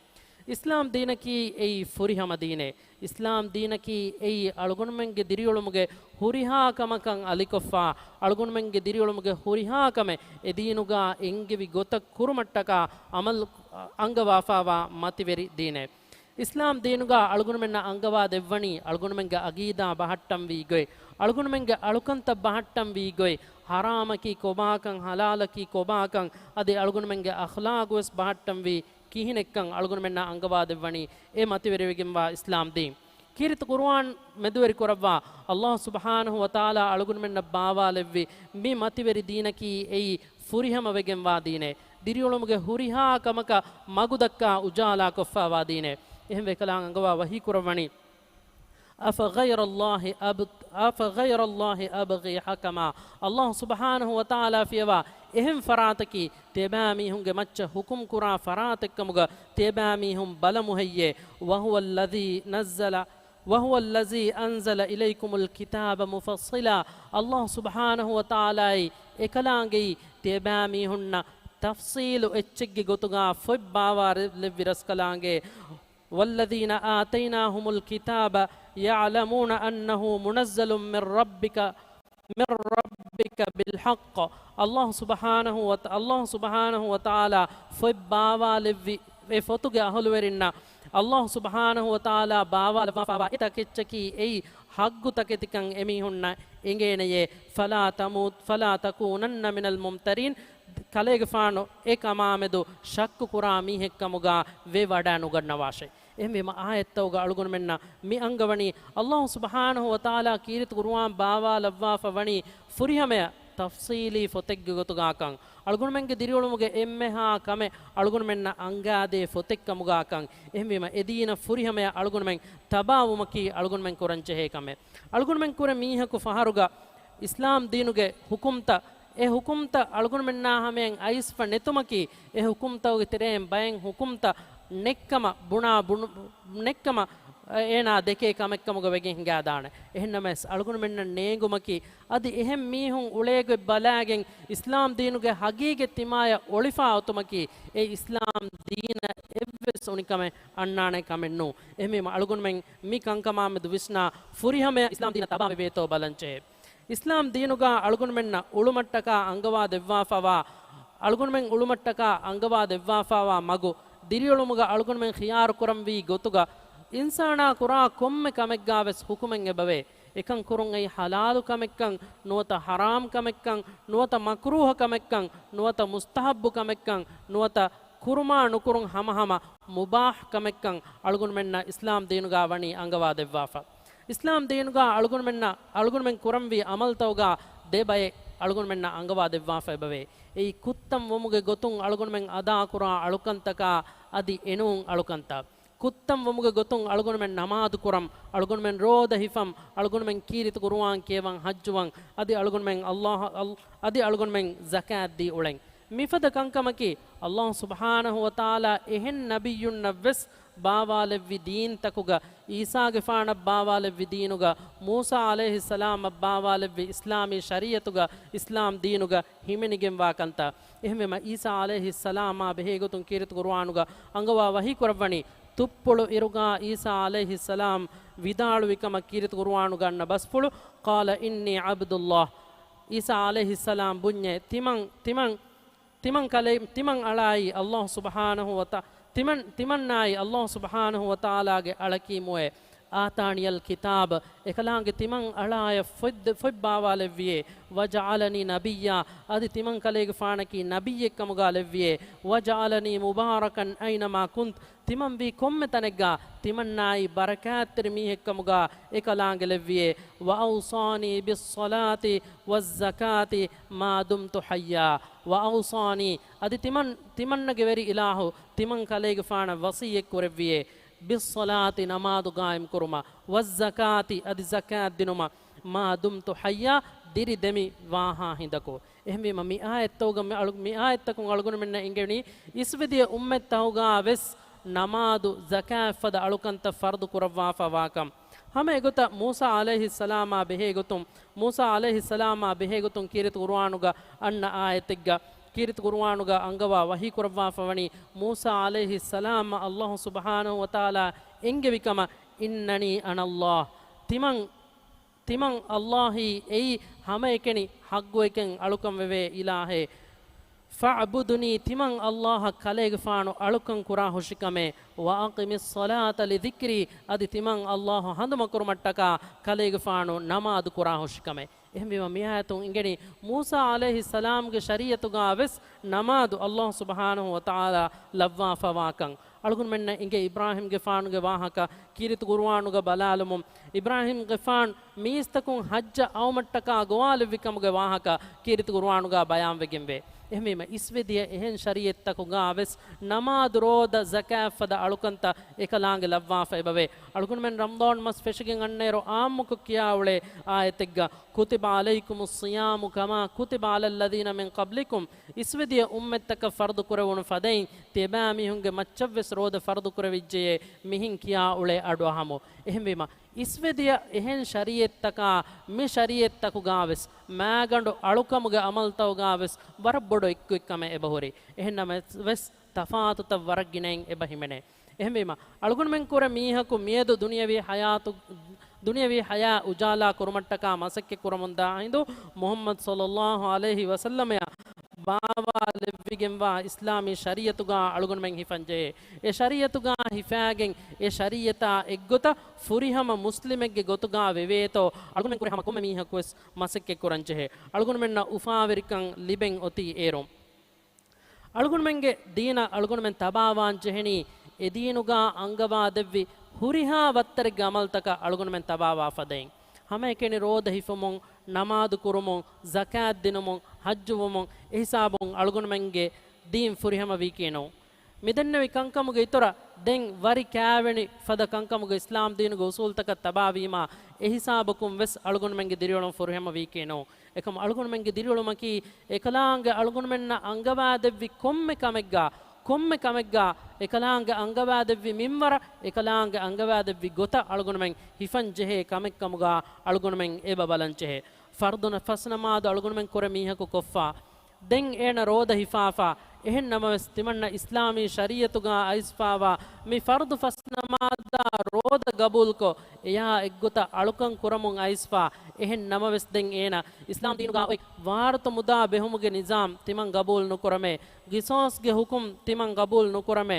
އިސްލާމް ދީނަކީ އެއީ ފުރިހަމަ ދީނެއް. އިސްލާމް ދީނަކީ އެއީ އަޅުގަނޑުމެންގެ ދިރިއުޅުމުގެ ހުރިހާ ކަމަކަށް އަލިކޮށްފާ، އަޅުގަނޑުމެންގެ ދިރިއުޅުމުގެ ހުރިހާ ކަމެއް އެ ދީނުގާ އެންގެވި ގޮތަށް ކުރުމަށްޓަކާ އަމަލު އަންގަވާފާވާ މަތިވެރި ދީނެއް. އިސްލާމް ދީނުގާ އަޅުގަނޑުމެންނަށް އަންގަވާ ދެއްވަނީ އަޅުގަނޑުމެންގެ އަގީދާ ބަހައްޓަންވީ ގޮތް، އަޅުގަނޑުމެންގެ އަޅުކަންތައް ބަހައްޓަންވީ ގޮތް، ޙަރާމަކީ ކޮބާކަން، ޙަލާލަކީ ކޮބާކަން، އަދި އަޅުގަނޑުމެންގެ އަޚްލާގުވެސް ބަހައްޓަންވީ ކިހިނެއްކަން އަޅުގަނޑުމެންނަށް އަންގަވާދެއްވަނީ އެ މަތިވެރިވެގެންވާ އިސްލާމް ދީން. ކީރިތި ޤުރުއާން މެދުވެރިކުރައްވާ އައްލާހު ސުބްޙާނަހު ވަތަޢާލާ އަޅުގަނޑުމެންނަށް ބާވާލެއްވި މި މަތިވެރި ދީނަކީ އެއީ ފުރިހަމަވެގެންވާ ދީނެއް. ދިރިއުޅުމުގެ ހުރިހާ ކަމަކަށް މަގުދައްކާ އުޖާލާކޮށްފާވާ ދީނެއް. އެހެންވެ އެކަލާނގެ އަންގަވާ ވަޙީ ކުރައްވަނީ، أفغير الله أب-، أفغير الله أبغي حكما. އައްލާހު ސުބްޙާނަހު ވަތަޢާލާ ފިޔަވާ އެހެން ފަރާތަކީ، ތިޔަބައިމީހުންގެ މައްޗަށް ޙުކުމް ކުރާ ފަރާތެއްކަމުގަ ތިޔަބައިމީހުން ބަލަމު ހެއްޔޭ؟ وهو الذي نزل، وهو الذي أنزل إليكم الكتاب مفصلا. އައްލާހު ސުބްޙާނަހު ވަތަޢާލާއީ އެކަލާނގެއީ ތިޔަބައިމީހުންނަށް ތަފްޞީލު އެއްޗެއްގެ ގޮތުގާ ފޮތް ބާވާލެއްވި ރަސްކަލާނގެ. والذين آتيناهم الكتاب يعلمون أنه منزل من ربك، من ربك بالحق. އައްލާހު ސުބްޙާނަހު ވަތަ-، އައްލާހު ސުބްޙާނަހު ވަތަޢާލާ ފޮތް ބާވާލެއްވި އެ ފޮތުގެ އަހުލުވެރިންނަށް އައްލާހު ސުބްޙާނަހު ވަތަޢާލާ ބާވާލައްވާފާވާ އެތަކެއްޗަކީ އެއީ ޙައްޤު ތަކެތިކަން އެމީހުންނަށް އެނގޭނެޔޭ. فلا تمو-، فلا تكونن من الممترين. ކަލޭގެފާނު އެ ކަމާމެދު ޝައްކު ކުރާ މީހެއްކަމުގާ ވެވަޑައި ނުގަންނަވާށޭ. އެހެންވީމަ އާޔަތްތައުގަ އަޅުގަނޑުމެންނަށް މި އަންގަވަނީ، އައްލާހު ސުބްޙާނަހު ވަތަޢާލާ ކީރިތި ޤުރުއާން ބާވާލައްވާފަ ވަނީ ފުރިހަމަޔަށް ތަފްޞީލީ ފޮތެއްގެ ގޮތުގާކަން. އަޅުގަނޑުމެންގެ ދިރިއުޅުމުގެ އެންމެހާ ކަމެއް އަޅުގަނޑުމެންނަށް އަންގާދޭ ފޮތެއްކަމުގާކަން. އެހެންވީމަ އެ ދީނަށް ފުރިހަމަޔަށް އަޅުގަނޑުމެން ތަބާވުމަކީ އަޅުގަނޑުމެން ކުރަންޖެހޭ ކަމެއް. އަޅުގަނޑުމެން ކުރެ މީހަކު ފަހަރުގަ އިސްލާމް ދީނުގެ ޙުކުމްތައް، އެ ޙުކުމްތައް އަޅުގަނޑުމެންނާ ހަމަޔަށް އައިސްފަ ނެތުމަކީ، އެ ޙުކުމްތަކުގެ ތެރެއިން ބައެއް ޙުކުމްތައް ނެއްކަމަށް ބުނާ ބުނު-، ނެއްކަމަށް އޭނާ ދެކޭ ކަމެއްކަމުގަ ވެގެން ހިނގާދާނެ. އެހެންނަމަވެސް އަޅުގަނޑުމެންނަށް ނޭނގުމަކީ، އަދި އެހެން މީހުން އުޅޭގޮތް ބަލާގެން އިސްލާމް ދީނުގެ ޙަޤީޤަތް ތިމާޔަށް އޮޅިފާ އޮތުމަކީ، އެ އިސްލާމް ދީނަށް އެއްވެސް އުނިކަމެއް އަންނާނެ ކަމެއް ނޫން. އެހެންވީމަ އަޅުގަނޑުމެން މި ކަންކަމާމެދު ވިސްނާ ފުރިހަމަޔަށް އިސްލާމް ދީނަށް ތަބާވެވޭތޯ ބަލަންޖެހޭ. އިސްލާމް ދީނުގާ އަޅުގަނޑުމެންނަށް އުޅުމަށްޓަކާ އަންގަވާ ދެއްވާފަވާ، އަޅުގަނޑުމެން އުޅުމަށްޓަކާ އަންގަވާ ދެއްވާފަވާ މަގު، ދިރިއުޅުމުގަ އަޅުގަނޑުމެން ޚިޔާރު ކުރަންވީ ގޮތުގަ، އިންސާނާ ކުރާ ކޮންމެ ކަމެއްގާވެސް ޙުކުމެއް އެބަވޭ. އެކަން ކުރުން އެއީ ޙަލާލު ކަމެއްކަން، ނުވަތަ ޙަރާމް ކަމެއްކަން، ނުވަތަ މަކްރޫހަ ކަމެއްކަން، ނުވަތަ މުސްތަޙައްބު ކަމެއްކަން، ނުވަތަ ކުރުމާ ނުކުރުން ހަމަހަމަ މުބާޙް ކަމެއްކަން އަޅުގަނޑުމެންނަށް އިސްލާމް ދީނުގާ ވަނީ އަންގަވާ ދެއްވާފަ. އިސްލާމް ދީނުގާ އަޅުގަނޑުމެންނަށް، އަޅުގަނޑުމެން ކުރަންވީ ޢަމަލްތައުގާ ދެ ބައެއް އަޅުގަނޑުމެންނަށް އަންގަވާ ދެއްވާފަ އެބަވޭ. އެއީ ކުއްތަން ވުމުގެ ގޮތުން އަޅުގަނޑުމެން އަދާކުރާ އަޅުކަންތަކާ އަދި އެނޫން އަޅުކަންތައް. ކުއްތަން ވުމުގެ ގޮތުން އަޅުގަނޑުމެން ނަމާދު ކުރަން، އަޅުގަނޑުމެން ރޯދަ ހިފަން، އަޅުގަނޑުމެން ކީރިތި ޤުރުއާން ކިޔަވަން، ޙައްޖުވަން، އަދި އަޅުގަނޑުމެން އައްލާހަށް، އަލް-، އަދި އަޅުގަނޑުމެން ޒަކާތް ދީ އުޅެން. މިފަދަ ކަންކަމަކީ، އައްލާހު ސުބްޙާނަހު ވަތަޢާލާ އެހެން ނަބިއްޔުންނަށްވެސް ބާވާލެއްވި ދީންތަކުގަ، އީސާގެފާނަށް ބާވާލެއްވި ދީނުގަ، މޫސާ ޢަލައިހިއްސަލާމަށް ބާވާލެއްވި އިސްލާމީ ޝަރީޢަތުގަ، އިސްލާމް ދީނުގަ ހިމެނިގެންވާ ކަންތައް. އެހެންވީމަ، އީސާ ޢަލައިހިއްސަލާމާ ބެހޭގޮތުން ކީރިތި ޤުރުއާނުގަ އަންގަވާ ވަޙީ ކުރައްވަނީ، ތުއްޕުޅު އިރުގާ އީސާ ޢަލައިހިއްސަލާމް ވިދާޅުވި ކަމަށް ކީރިތި ޤުރުއާނުގަ އަންނަ ބަސްފުޅު، قال إني عبد الله. އީސާ ޢަލައިހިއްސަލާމް ބުންޏޭ، ތިމަން، ތިމަން ތިމަން ކަލޭ، ތިމަން އަޅާއީ ﷲ ސުބްޙާނަހޫ ވަތަ-، ތިމަން، ތިމަންނާއީ ﷲ ސުބްޙާނަހޫ ވަތަޢާލާގެ އަޅަކީމުއޭ. އާތާނިޔަލް ކިތާބް، އެކަލާނގެ ތިމަން އަޅާޔަށް ފޮތް، ފޮތް ބާވާލެއްވިއޭ. ވަޖަޢަލަނީ ނަބިއްޔާ، އަދި ތިމަން ކަލޭގެފާނަކީ ނަބިއްޔެއްކަމުގާ ލެއްވިއޭ. ވަޖަޢަލަނީ މުބާރަކަން އައިނަމާ ކުންތު، ތިމަން ވީ ކޮންމެ ތަނެއްގާ ތިމަންނާއީ ބަރަކާތްތެރި މީހެއްކަމުގާ އެކަލާނގެ ލެއްވިއޭ. ވައައުޞާނީ ބިއްޞަލާތި ވައްޒަކާތި މާ ދުމްތު ޙައްޔާ. ވައައުޞާނީ، އަދި ތިމަން، ތިމަންނަގެ ވެރި އިލާހު ތިމަން ކަލޭގެފާނަށް ވަޞިއްޔަތް ކުރެއްވިއޭ. ބިއްޞަލާތި، ނަމާދު ގާއިމް ކުރުމަށް، ވައްޒަކާތި، އަދި ޒަކާތް ދިނުމަށް، މާ ދުމްތު ޙައްޔާ، ދިރި ދެމި ވާހާ ހިނދަކު. އެހެންވީމަ، މި އާޔަތްތަކުގަ މި އަޅު-، މި އާޔަތްތަކުން އަޅުގަނޑުމެންނަށް އެނގެނީ، އިސްވެދިޔަ އުއްމަތްތަކުގާ ވެސް ނަމާދު، ޒަކާތް ފަދަ އަޅުކަންތައް ފަރުޟު ކުރައްވާފަ ވާކަން. ހަމަ އެގޮތަށް މޫސާ ޢަލައިހިއްސަލާމާ ބެހޭގޮތުން، މޫސާ ޢަލައިހިއްސަލާމާ ބެހޭގޮތުން ކީރިތި ޤުރުއާނުގަ އަންނަ އާޔަތެއްގަ، ކީރިތި ޤުރުއާނުގަ އަންގަވާ ވަޙީ ކުރައްވާފަ ވަނީ، މޫސާ ޢަލައިހިއްސަލާމަށް ﷲ ސުބްޙާނަހޫ ވަތަޢާލާ އެންގެވި ކަމަށް، إنني أنا الله، ތިމަން، ތިމަން ﷲ އީ އެއީ ހަމައެކަނި ޙައްޤު އެކަން އަޅުކަން ވެވޭ އިލާހޭ. فاعبدني، ތިމަން ﷲ އަށް ކަލޭގެފާނު އަޅުކަން ކުރާ ހުށިކަމޭ. وأقم الصلاة لذكري، އަދި ތިމަން ﷲ ހަނދުމަކުރުމަށްޓަކާ ކަލޭގެފާނު ނަމާދު ކުރާ ހުށިކަމޭ. އެހެންވީމަ، މިއާޔަތުން އެނގެނީ މޫސާ ޢަލައިހިއްސަލާމްގެ ޝަރީޢަތުގާ ވެސް ނަމާދު ﷲ ސުބްޙާނަހޫ ވަތަޢާލާ ލައްވާފަވާކަން. އަޅުގަނޑުމެންނަށް އެނގޭ އިބްރާހީމްގެފާނުގެ ވާހަކަ ކީރިތި ޤުރުއާނުގަ ބަލާލުމުން، އިބްރާހީމްގެފާނު މީސްތަކުން ޙައްޖަށް އައުމަށްޓަކާ ގޮވާލެއްވި ކަމުގެ ވާހަކަ ކީރިތި ޤުރުއާނުގަ ބަޔާންވެގެންވޭ. އެހެންވީމަ، އިސްވެދިޔަ އެހެން ޝަރީޢަތްތަކުގަ ވެސް ނަމާދު، ރޯދަ، ޒަކާތް ފަދަ އަޅުކަންތައް އެކަލާނގެ ލައްވާފަ އެބަވޭ. އަޅުގަނޑުމެން ރަމަޟާން މަސް ފެށިގެން އަންނައިރު ޢާއްމުކޮށް ކިޔާ އުޅޭ އާޔަތެއްގަ، كتب عليكم الصيام كما كتب على الذين من قبلكم، އިސްވެދިޔަ އުއްމަތްތަކަށް ފަރުޟު ކުރެވުނު ފަދައިން، ތިޔަބައިމީހުންގެ މައްޗަށްވެސް ރޯދަ ފަރުޟު ކުރެވިއްޖެޔޭ، މިހިން ކިޔާ އުޅޭ އަޑު އަހަމު. އެހެންވީމަ، އިސްވެދިޔަ އެހެން ޝަރީޢަތްތަކާ، މި ޝަރީޢަތްތަކުގާވެސް، މާގަނޑު އަޅުކަމުގެ ޢަމަލުތަކުގާވެސް ވަރަށް ބޮޑު އެއްކުއެއްކަމެއް އެބަހުރި. އެހެންނަމަވެސް، ތަފާތުތައް ވަރަށް ގިނައިން އެބަ ހިމެނޭ. އެހެންވީމަ، އަޅުގަނޑުމެން ކުރެ މީހަކު މިއަދު ދުނިޔަވީ ޙަޔާތު، ދުނިޔަވީ ޙަޔާތް އުޖާލާ ކުރުމަށްޓަކާ މަސައްކަތް ކުރަމުންދާ ހިނދު، މުޙައްމަދު ޞައްލައްލާހު ޢަލައިހި ވަސައްލަމައަށް ބާވާލެއްވިގެންވާ އިސްލާމީ ޝަރީޢަތުގާ އަޅުގަނޑުމެން ހިފަންޖެހޭ. އެ ޝަރީޢަތުގާ ހިފާގެން، އެ ޝަރީޢަތާ އެއްގޮތަށް ފުރިހަމަ މުސްލިމެއްގެ ގޮތުގާ ވެވޭތޯ، އަޅުގަނޑުމެން ކުރެ ހަމަ ކޮންމެ މީހަކުވެސް މަސައްކަތް ކުރަންޖެހޭ. އަޅުގަނޑުމެންނަށް އުފާވެރިކަން ލިބެން އޮތީ އޭރުން. އަޅުގަނޑުމެންގެ ދީނަށް އަޅުގަނޑުމެން ތަބާވާން ޖެހެނީ، އެ ދީނުގާ އަންގަވާދެއްވި ހުރިހާ ވައްތަރެއްގެ ޢަމަލުތަކަށް އަޅުގަނޑުމެން ތަބާވާ ފަދައިން. ހަމައެކަނި ރޯދަ ހިފުމުން، ނަމާދު ކުރުމުން، ޒަކާތް ދިނުމުން، ޙައްޖުވުމުން، އެހިސާބުން އަޅުގަނޑުމެންގެ ދީން ފުރިހަމަ ވީކީ ނޫން. މިދެންނެވި ކަންކަމުގެ އިތުރަށް ދެން ވަރި ކާވެނި ފަދަ ކަންކަމުގެ އިސްލާމް ދީނުގެ އުސޫލްތަކަށް ތަބާވީމާ، އެހިސާބަކުން ވެސް އަޅުގަނޑުމެންގެ ދިރިއުޅުން ފުރިހަމަ ވީކީ ނޫން. އެކަމު އަޅުގަނޑުމެންގެ ދިރިއުޅުމަކީ، އެކަލާނގެ އަޅުގަނޑުމެންނަށް އަންގަވާދެއްވި ކޮންމެ ކަމެއްގާ، ކޮންމެ ކަމެއްގާ، އެކަލާނގެ އަންގަވާދެއްވި މިންވަރަށް، އެކަލާނގެ އަންގަވާދެއްވި ގޮތަށް އަޅުގަނޑުމެން ހިފަން ޖެހޭ ކަމެއްކަމުގާ އަޅުގަނޑުމެން އެބަ ބަލަން ޖެހޭ. ފަރުޟު ފަސް ނަމާދު އަޅުގަނޑުމެން ކުރެ މީހަކު ކޮށްފާ، ދެން އޭނަ ރޯދަ ހިފާފާ، އެހެން ނަމަވެސް ތިމަންނަ އިސްލާމީ ޝަރީޢަތުގާ އައިސްފާވާ މި ފަރުޟު ފަސް ނަމާދާ ރޯދަ ގަބޫލުކޮށް، އެޔާ އެއްގޮތަށް އަޅުކަން ކުރަމުން އައިސްފާ، އެހެން ނަމަވެސް ދެން އޭނަ އިސްލާމް ދީނުގާ އޮތް ވާރުތަ މުދާ ބެހުމުގެ ނިޒާމް ތިމަން ގަބޫލު ނުކުރަމޭ، ގިސާސްގެ ޙުކުމް ތިމަން ގަބޫލު ނުކުރަމޭ،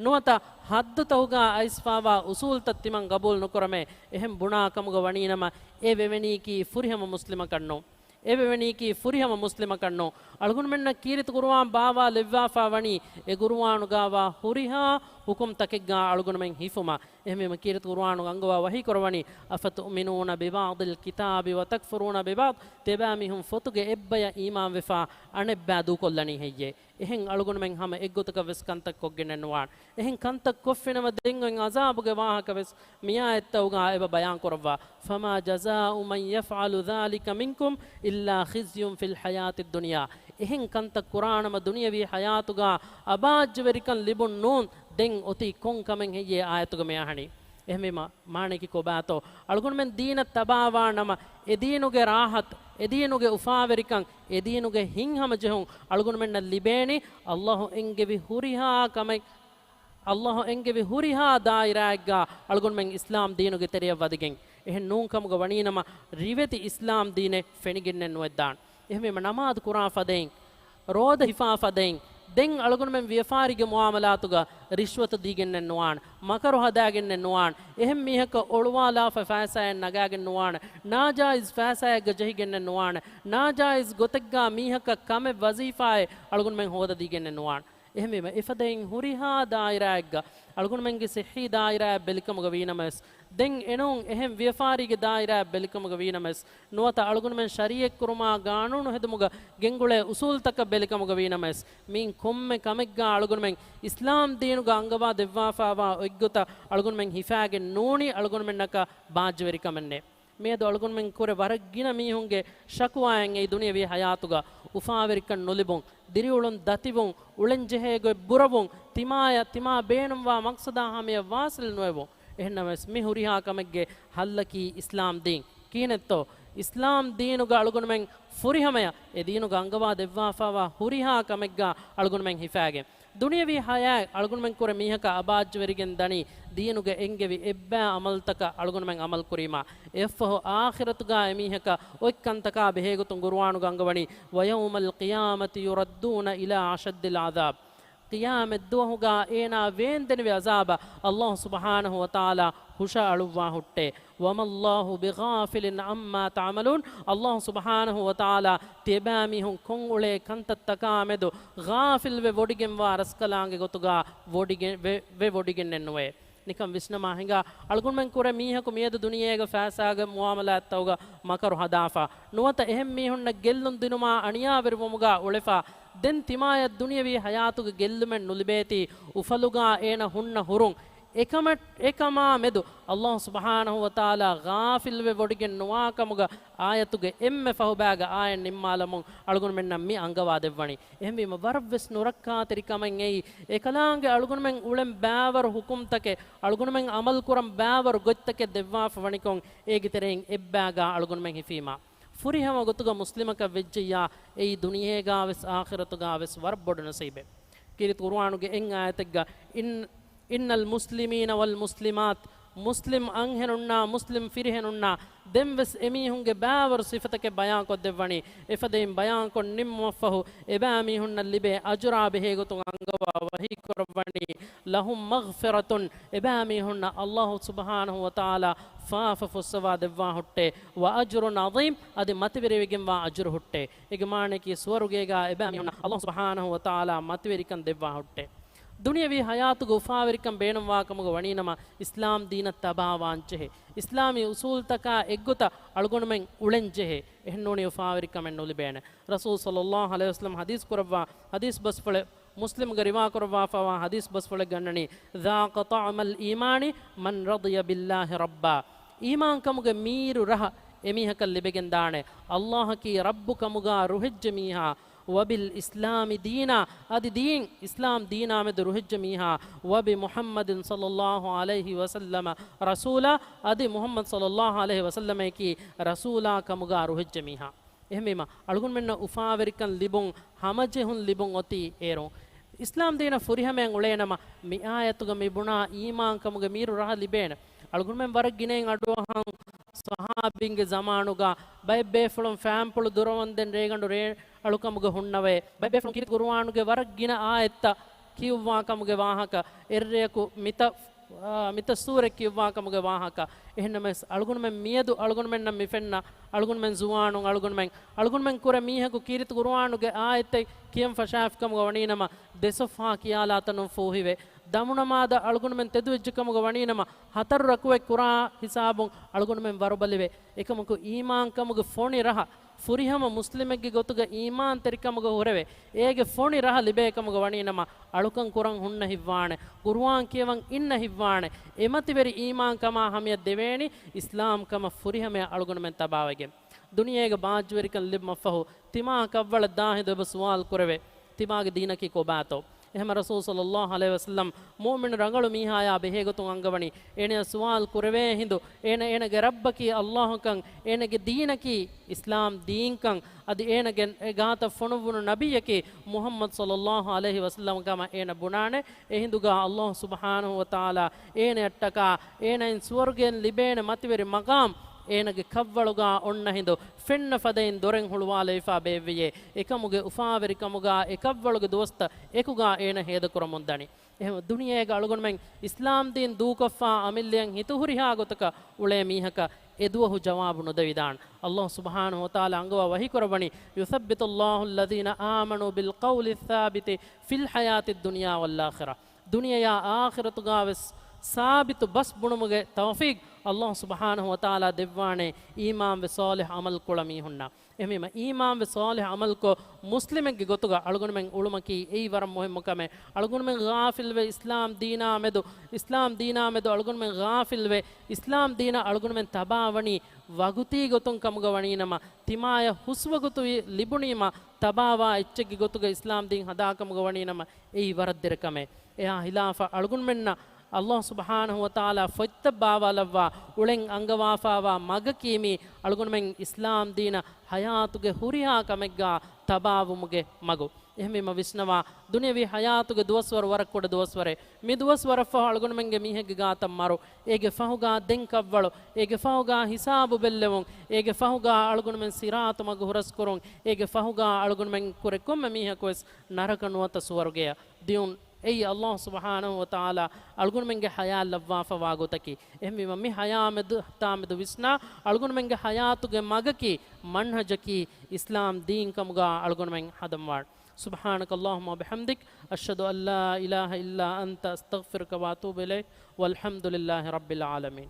ނުވަތަ ޙައްދުތަކުގާ އައިސްފާވާ އުސޫލްތައް ތިމަން ގަބޫލު ނުކުރަމޭ، އެހެން ބުނާ ކަމުގަ ވަނީނަމަ، އެ ވެވެނީކީ ފުރިހަމަ މުސްލިމަކަށް ނޫން. އެ ވެވެނީކީ ފުރިހަމަ މުސްލިމަކަށް ނޫން. އަޅުގަނޑުމެންނަށް ކީރިތި ޤުރުއާން ބާވާލެއްވާފާ ވަނީ، އެ ޤުރުއާނުގާވާ ހުރިހާ ޙުކުމްތަކެއްގާ އަޅުގަނޑުމެން ހިފުމަށް. އެހެންވީމަ ކީރިތި ޤުރުއާނު އަންގަވާ ވަޙީ ކުރަވަނީ، أفتؤمنون ببعض الكتاب وتكفرون ببعض، ތިޔަބައިމީހުން ފޮތުގެ އެއްބަޔަށް އީމާންވެފާ، އަނެއްބައި ދޫކޮށްލަނީ ހެއްޔޭ؟ އެހެން އަޅުގަނޑުމެން ހަމަ އެއްގޮތަކަށް ވެސް ކަންތައް ކޮށްގެންނެއް ނުވާނެ. އެހެން ކަންތައް ކޮށްފިނަމަ ދެން އޮތް ޢަޒާބުގެ ވާހަކަ ވެސް މިއާޔަތްތަކުގާ އެބަ ބަޔާން ކުރައްވާ، فما جزاء من يفعل ذلك منكم إلا خزي في الحياة الدنيا. އެހެން ކަންތައް ކުރާނަމަ ދުނިޔަވީ ޙަޔާތުގާ އަބާއްޖަވެރިކަން ލިބުން ނޫން، ދެން އޮތީ ކޮން ކަމެއް ހެއްޔޭ އާޔަތުގަ މި އަހަނީ؟ އެހެންވީމަ، މާނައަކީ ކޮބާތޯ؟ އަޅުގަނޑުމެން ދީނަށް ތަބާވާ ނަމަ، އެ ދީނުގެ ރާޙަތު، އެ ދީނުގެ އުފާވެރިކަން، އެ ދީނުގެ ހިތްހަމަޖެހުން އަޅުގަނޑުމެންނަށް ލިބޭނީ، ﷲ އެންގެވި ހުރިހާ ކަމެއް، ﷲ އެންގެވި ހުރިހާ ދާއިރާއެއްގާ އަޅުގަނޑުމެން އިސްލާމް ދީނުގެ ތެރެޔަށް ވަދެގެން. އެހެން ނޫންކަމުގަ ވަނީނަމަ، ރިވެތި އިސްލާމް ދީނެއް ފެނިގެންނެއް ނުވެއްދާނެ. އެހެންވީމަ، ނަމާދު ކުރާ ފަދައިން، ރޯދަ ހިފާ ފަދައިން، ދެން އަޅުގަނޑުމެން ވިޔަފާރީގެ މުއާމަލާތުގަ ރިޝްވަތު ދީގެންނެއް ނުވާނެ، މަކަރު ހަދާގެންނެއް ނުވާނެ، އެހެން މީހަކަށް އޮޅުވާލާފަ ފައިސާއެއް ނަގާގެން ނުވާނެ، ނާޖާއިޒް ފައިސާއެއްގަ ޖެހިގެންނެއް ނުވާނެ، ނާޖާއިޒް ގޮތެއްގަ މީހަކަށް ކަމެއް ވަޒީފާއެއް އަޅުގަނޑުމެން ހޯދަދީގެންނެއް ނުވާނެ. އެހެންވީމަ، އެފަދައިން ހުރިހާ ދާއިރާއެއްގަ އަޅުގަނޑުމެންގެ ޞިއްޙީ ދާއިރާއަށް ބެލިކަމުގަ ވީނަމަވެސް، ދެން އެނޫން އެހެން ވިޔަފާރީގެ ދާއިރާއަށް ބެލިކަމުގަ ވީނަމަވެސް، ނުވަތަ އަޅުގަނޑުމެން ޝަރީއަތްކުރުމާ ގާނޫނު ހެދުމުގަ ގެންގުޅޭ އުސޫލުތަކަށް ބެލިކަމުގަ ވީނަމަވެސް، މިއިން ކޮންމެ ކަމެއްގަ އަޅުގަނޑުމެން އިސްލާމް ދީނުގަ އަންގަވާ ދެއްވާފާވާ އޮތްގޮތަށް އަޅުގަނޑުމެން ހިފާގެން ނޫނީ އަޅުގަނޑުމެންނަކަށް ބާއްޖަވެރިކަމެއް ނެތް. މިއަދު އަޅުގަނޑުމެން ކުރެ ވަރަށް ގިނަ މީހުންގެ ޝަކުވާއެއް އެއީ ދުނިޔަވީ ޙަޔާތުގަ އުފާވެރިކަން ނުލިބުން، ދިރިއުޅުން ދަތިވުން، އުޅެންޖެހޭ ގޮތް ބުރަވުން، ތިމާޔަށް ތިމާ ބޭނުންވާ މަޤްޞަދާ ހަމަޔަށް ވާޞިލް ނުވެވުން. އެހެންނަމަވެސް، މި ހުރިހާ ކަމެއްގެ ޙައްލަކީ އިސްލާމް ދީން. ކިހިނެއްތޯ؟ އިސްލާމް ދީނުގަ އަޅުގަނޑުމެން ފުރިހަމަޔަށް އެ ދީނުގަ އަންގަވާ ދެއްވާފާވާ ހުރިހާ ކަމެއްގަ އަޅުގަނޑުމެން ހިފާގެން. ދުނިޔަވީ ޙަޔާތް އަޅުގަނޑުމެން ކުރެ މީހަކަށް އަބާއްޖަވެރިގެން ދަނީ، ދީނުގަ އެންގެވި އެއްބައި ޢަމަލުތަކަށް އަޅުގަނޑުމެން ޢަމަލު ކުރީމާ، އެއަށްފަހު އާޚިރަތުގަ އެމީހަކަށް އޮތް ކަންތަކާ ބެހޭގޮތުން ޤުރުއާނުގަ އަންގަވަނީ، "وَيَوْمَ الْقِيَامَةِ يُرَدُّونَ إِلَىٰ أَشَدِّ الْعَذَابِ." ޤިޔާމަތްދުވަހުގަ އޭނާ ވޭންދެނިވި ޢަޒާބަށް ﷲ ސުބްޙާނަހޫ ވަތަޢާލާ ހުށައަޅުއްވާ ހުއްޓޭ. "وَمَا اللَّهُ بِغَافِلٍ عَمَّا تَعْمَلُونَ." ﷲ ސުބްޙާނަހޫ ވަތަޢާލާ ތިޔަބައިމީހުން ކޮށްއުޅޭ ކަންތައްތަކާމެދު ޣާފިލްވެ ވޮޑިގެންވާ ރަސްކަލާނގެ ގޮތުގަ ވޮޑިގެ-، ވެ-، ވެ ވޮޑިގެންނެއް ނުވޭ. ނިކަން ވިސްނަމާ ހިނގާ، އަޅުގަނޑުމެން ކުރެ މީހަކު މިއަދު ދުނިޔޭގަ ފައިސާގެ މުއާމަލާތްތަކުގަ މަކަރު ހަދާފަ، ނުވަތަ އެހެން މީހުންނަށް ގެއްލުން ދިނުމާ އަނިޔާވެރިވުމުގަ އުޅެފަ، ދެން ތިމާޔަށް ދުނިޔަވީ ޙަޔާތުގެ ގެއްލުމެއް ނުލިބޭތީ، އުފަލުގަ އޭނަ ހުންނަ ހުރުން، އެކަމަށް، އެކަމާ މެދު ﷲ ސުބްޙާނަހޫ ވަތަޢާލާ ޣާފިލްވެ ވޮޑިގެން ނުވާ ކަމުގަ އާޔަތުގެ އެންމެ ފަހުބައިގަ އާޔަތް ނިންމާލަމުން އަޅުގަނޑުމެންނަށް މި އަންގަވާ ދެއްވަނީ. އެހެންވީމަ، ވަރަށްވެސް ނުރައްކާތެރި ކަމެއް އެއީ، އެކަލާނގެ އަޅުގަނޑުމެން އުޅެން ބައިވަރު ޙުކުމްތަކެއް، އަޅުގަނޑުމެން ޢަމަލުކުރަން ބައިވަރު ގޮތްތަކެއް ދެއްވާފަ ވަނިކޮށް، އޭގެ ތެރެއިން އެއްބައިގާ އަޅުގަނޑުމެން ހިފީމާ، ފުރިހަމަ ގޮތުގަ މުސްލިމަކަށް ވެއްޖެއްޔާ، އެއީ ދުނިޔޭގާވެސް އާޚިރަތުގާވެސް ވަރަށް ބޮޑު ނަސީބެއް. ކީރިތި ޤުރުއާނުގެ އެއް އާޔަތެއްގަ، إِنَّ، إِنَّ الْمُسْلِمِينَ وَالْمُسْلِمَاتِ، މުސްލިމް އަންހެނުންނާ، މުސްލިމް ފިރިހެނުންނާ، ދެންވެސް އެމީހުންގެ ބައިވަރު ސިފަތަކެއް ބަޔާންކޮށްދެއްވަނީ. އެފަދައިން ބަޔާންކޮށް ނިންމުމަށްފަހު، އެބައިމީހުންނަށް ލިބޭ އަޖުރާ ބެހޭގޮތުން އަންގަވާ ވަޙީކުރައްވަނީ، لَهُمْ مَغْفِرَةٌ، އެބައިމީހުންނަށް ﷲ ސުބްޙާނަހޫ ވަތަޢާލާ ފާފަ ފުއްސަވާ ދެއްވާ ހުއްޓޭ، وَأَجْرٌ عَظِيمٌ، އަދި މަތިވެރިވެގެންވާ އަޖުރު ހުއްޓޭ. އޭގެ މާނަޔަކީ، ސުވަރުގޭގާ އެބައިމީހުންނަށް ﷲ ސުބްޙާނަހޫ ވަތަޢާލާ މަތިވެރިކަން ދެއްވާ ހުއްޓޭ. ދުނިޔަވީ ޙަޔާތުގަ އުފާވެރިކަން ބޭނުންވާ ކަމުގަ ވަނީނަމަ، އިސްލާމް ދީނަށް ތަބާވާންޖެހޭ. އިސްލާމީ އުސޫލްތަކާ އެއްގޮތަށް އަޅުގަނޑުމެން އުޅެންޖެހޭ. އެހެންނޫނީ އުފާވެރިކަމެއް ނުލިބޭނެ. ރަސޫލު ޞައްލައްލާހު ޢަލައިހި ވަސައްލަމަ ޙަދީޘް ކުރައްވާ ޙަދީޘް ބަސްފުޅެއް، މުސްލިމްގެ ރިވާކުރައްވާފައިވާ ޙަދީޘް ބަސްފުޅެއް ގަންނަނީ، "ذَاقَ طَعْمَ الْإِيمَانِ مَنْ رَضِيَ بِاللَّهِ رَبًّا." އީމާންކަމުގެ މީރު ރަހަ އެމީހަކަށް ލިބެގެންދާނެ، ﷲ އަކީ ރައްބު ކަމުގާ ރުހެއްޖެ މީހާ، "وَبِالْإِسْلَامِ دِينًا" އަދި ދީން، އިސްލާމް ދީނާމެދު ރުހެއްޖެ މީހާ، "وَبِمُحَمَّدٍ صَلَّى اللَّهُ عَلَيْهِ وَسَلَّمَ رَسُولًا" އަދި މުޙައްމަދު ޞައްލައްލާހު ޢަލައިހި ވަސައްލަމައަކީ ރަސޫލާ ކަމުގާ ރުހެއްޖެ މީހާ. އެހެންވީމަ، އަޅުގަނޑުމެންނަށް އުފާވެރިކަން ލިބުން ހަމަޖެހުން ލިބުން އޮތީ އޭރުން. އިސްލާމް ދީނަށް ފުރިހަމަޔަށް އުޅޭނަމަ، މި އާޔަތުގަ މި ބުނާ އީމާންކަމުގެ މީރު ރަހަ ލިބޭނެ. އަޅުގަނޑުމެން ވަރަށް ގިނައިން އަޑުއަހަން ޞަޙާބީންގެ ޒަމާނުގަ ބައެއް ބޭފުޅުން ފައިންޕުޅު ދުރަވަންދެން ރޭގަނޑު ރޭ އަޅުކަމުގަ ހުންނަވައޭ. ބައެއް ބޭފުޅުން ކީރިތި ޤުރުއާނުގެ ވަރަށް ގިނަ އާޔަތްތައް ކިޔުއްވާ ކަމުގެ ވާހަކަ، އެއްރެޔަކު މިތައް، އާ، މިތައް ސޫރަތް ކިޔުއްވާ ކަމުގެ ވާހަކަ. އެހެންނަމަވެސް، އަޅުގަނޑުމެން މިއަދު އަޅުގަނޑުމެންނަށް މި ފެންނަ، އަޅުގަނޑުމެން ޒުވާނުން، އަޅުގަނޑުމެން، އަޅުގަނޑުމެން ކުރެ މީހަކު ކީރިތި ޤުރުއާނުގެ އާޔަތެއް ކިޔަން ފަށާފި ކަމުގަ ވަނީނަމަ، ދެ ޞަފްޙާ ކިޔާލާތަނުން ފޫހިވޭ. ދަމުނަމާދަށް އަޅުގަނޑުމެން ތެދުވެއްޖެ ކަމުގަ ވަނީނަމަ، ހަތަރު ރަކުޢަތް ކުރާ ހިސާބުން އަޅުގަނޑުމެން ވަރުބަލިވޭ. އެކަމަކު އީމާންކަމުގެ ފޮނި ރަހަ، ފުރިހަމަ މުސްލިމެއްގެ ގޮތުގަ އީމާންތެރިކަމުގަ ހުރެވޭ، އޭގެ ފޮނި ރަހަ ލިބޭ ކަމުގަ ވަނީނަމަ، އަޅުކަން ކުރަން ހުންނަ ހިއްވާނެ، ޤުރުއާން ކިޔަވަން އިންނަ ހިއްވާނެ. އެމަތިވެރި އީމާންކަމާ ހަމަޔަށް ދެވޭނީ އިސްލާމްކަމަށް ފުރިހަމަޔަށް އަޅުގަނޑުމެން ތަބާވެގެން. ދުނިޔޭގެ ބާއްޖަވެރިކަން ލިބުމަށްފަހު، ތިމާ ކަށްވަޅަށް ދާހިނދު އެބަ ސުވާލު ކުރެވޭ، ތިމާގެ ދީނަކީ ކޮބާތޯ؟ އެހެމަ ރަސޫލު ޞައްލައްލާހު ޢަލައިހި ވަސައްލަމް މުއުމިނު ރަނގަޅު މީހާޔާ ބެހޭގޮތުން އަންގަވަނީ، އޭނަޔަށް ސުވާލު ކުރެވޭ ހިނދު، އޭނަ އޭނަގެ ރައްބަކީ ﷲކަން، އޭނަގެ ދީނަކީ އިސްލާމް ދީންކަން، އަދި އޭނަގެ ގާތަށް ފޮނުއްވުނު ނަބިއްޔަކީ މުޙައްމަދު ޞައްލައްލާހު ޢަލައިހި ވަސައްލަމް ކަމަށް އޭނަ ބުނާނެ. އެހިނދުގާ ﷲ ސުބްޙާނަހު ވަތަޢާލާ އޭނަޔަށްޓަކާ އޭނައިން ސުވަރުގެއިން ލިބޭނެ މަތިވެރި މަޤާމް، އޭނަގެ ކަށްވަޅުގާ އޮންނަ ހިނދު ފެންނަ ފަދައިން ދޮރެއް ހުޅުވާލައިފާ ބޭއްވިޔޭ، އެކަމުގެ އުފާވެރިކަމުގާ އެ ކަށްވަޅުގެ ދުވަސްތައް އެކުގާ އޭނަ ހޭދަކުރަމުން ދަނީ. އެހެން ދުނިޔޭގަ އަޅުގަނޑުމެން އިސްލާމް ދީން ދޫކޮށްފާ އަމިއްލަޔަށް ހިތުހުރިހާ ގޮތަކަށް އުޅޭ މީހަކަށް އެ ދުވަހު ޖަވާބު ނުދެވިދާނެ. ﷲ ސުބްޙާނަހު ވަތަޢާލާ އަންގަވާ ވަޙީކުރައްވަނީ، يثبت الله الذين آمنوا بالقول الثابت في الحياة الدنيا والآخرة. ދުނިޔެޔާ އާޚިރަތުގާވެސް ސާބިތު ބަސް ބުނުމުގެ ތައުފީޤް ﷲ ސުބްޙާނަހު ވަތަޢާލާ ދެއްވާނެ އީމާންވެ ޞާލިޙް ޢަމަލު ކުޅަ މީހުންނަށް. އެހެންވީމަ، އީމާންވެ ޞާލިޙް ޢަމަލުކޮށް މުސްލިމެއްގެ ގޮތުގަ އަޅުގަނޑުމެން އުޅުމަކީ އެއީ ވަރަށް މުހިއްމު ކަމެއް. އަޅުގަނޑުމެން ޣާފިލްވެ، އިސްލާމް ދީނާ މެދު، އިސްލާމް ދީނާ މެދު އަޅުގަނޑުމެން ޣާފިލްވެ، އިސްލާމް ދީނަށް އަޅުގަނޑުމެން ތަބާވަނީ ވަގުތީ ގޮތުން ކަމުގަ ވަނީނަމަ، ތިމާޔަށް ހުސްވަގުތު ލިބުނީމަ، ތަބާވާ އެއްޗެއްގެ ގޮތުގަ އިސްލާމް ދީން ހަދާ ކަމުގަ ވަނީނަމަ، އެއީ ވަރަށް ދެރަ ކަމެއް. އެއާ ހިލާފަށް އަޅުގަނޑުމެންނަށް ﷲ ސުބްޙާނަހު ވަތަޢާލާ ފޮތްތައް ބާވާލައްވާ، އުޅެން އަންގަވާފާވާ މަގަކީ މީ އަޅުގަނޑުމެން އިސްލާމް ދީނަށް ޙަޔާތުގެ ހުރިހާ ކަމެއްގާ ތަބާވުމުގެ މަގު. އެހެންވީމަ ވިސްނަވާ، ދުނިޔަވީ ޙަޔާތުގެ ދުވަސްވަރު ވަރަށް ކުޑަ ދުވަސްވަރެއް. މި ދުވަސްވަރަށްފަހު އަޅުގަނޑުމެންގެ މީހެއްގެ ގާތަށް މަރު، އޭގެ ފަހުގާ ދެން ކަށްވަޅު، އޭގެ ފަހުގާ ހިސާބު ބެއްލެވުން، އޭގެ ފަހުގާ އަޅުގަނޑުމެން ޞިރާޠު މަގު ހުރަސްކުރުން، އޭގެ ފަހުގާ އަޅުގަނޑުމެން ކުރެ ކޮންމެ މީހަކުވެސް ނަރަކަ ނުވަތަ ސުވަރުގެއަށް ދިޔުން. އެއީ ﷲ ސުބްޙާނަހު ވަތަޢާލާ އަޅުގަނޑުމެންގެ ޙަޔާތް ލައްވާފަވާ ގޮތަކީ. އެހެންވީމަ، މި ޙަޔާތް މެދު، ތާ މެދު ވިސްނާ، އަޅުގަނޑުމެންގެ ޙަޔާތުގެ މަގަކީ، މަންހަޖަކީ، އިސްލާމް ދީން ކަމުގާ އަޅުގަނޑުމެން ހަދަންވާނެ. سبحانك اللهم وبحمدك، أشهد أن لا إله إلا أنت، أستغفرك وأتوب إليك، والحمد لله رب العالمين.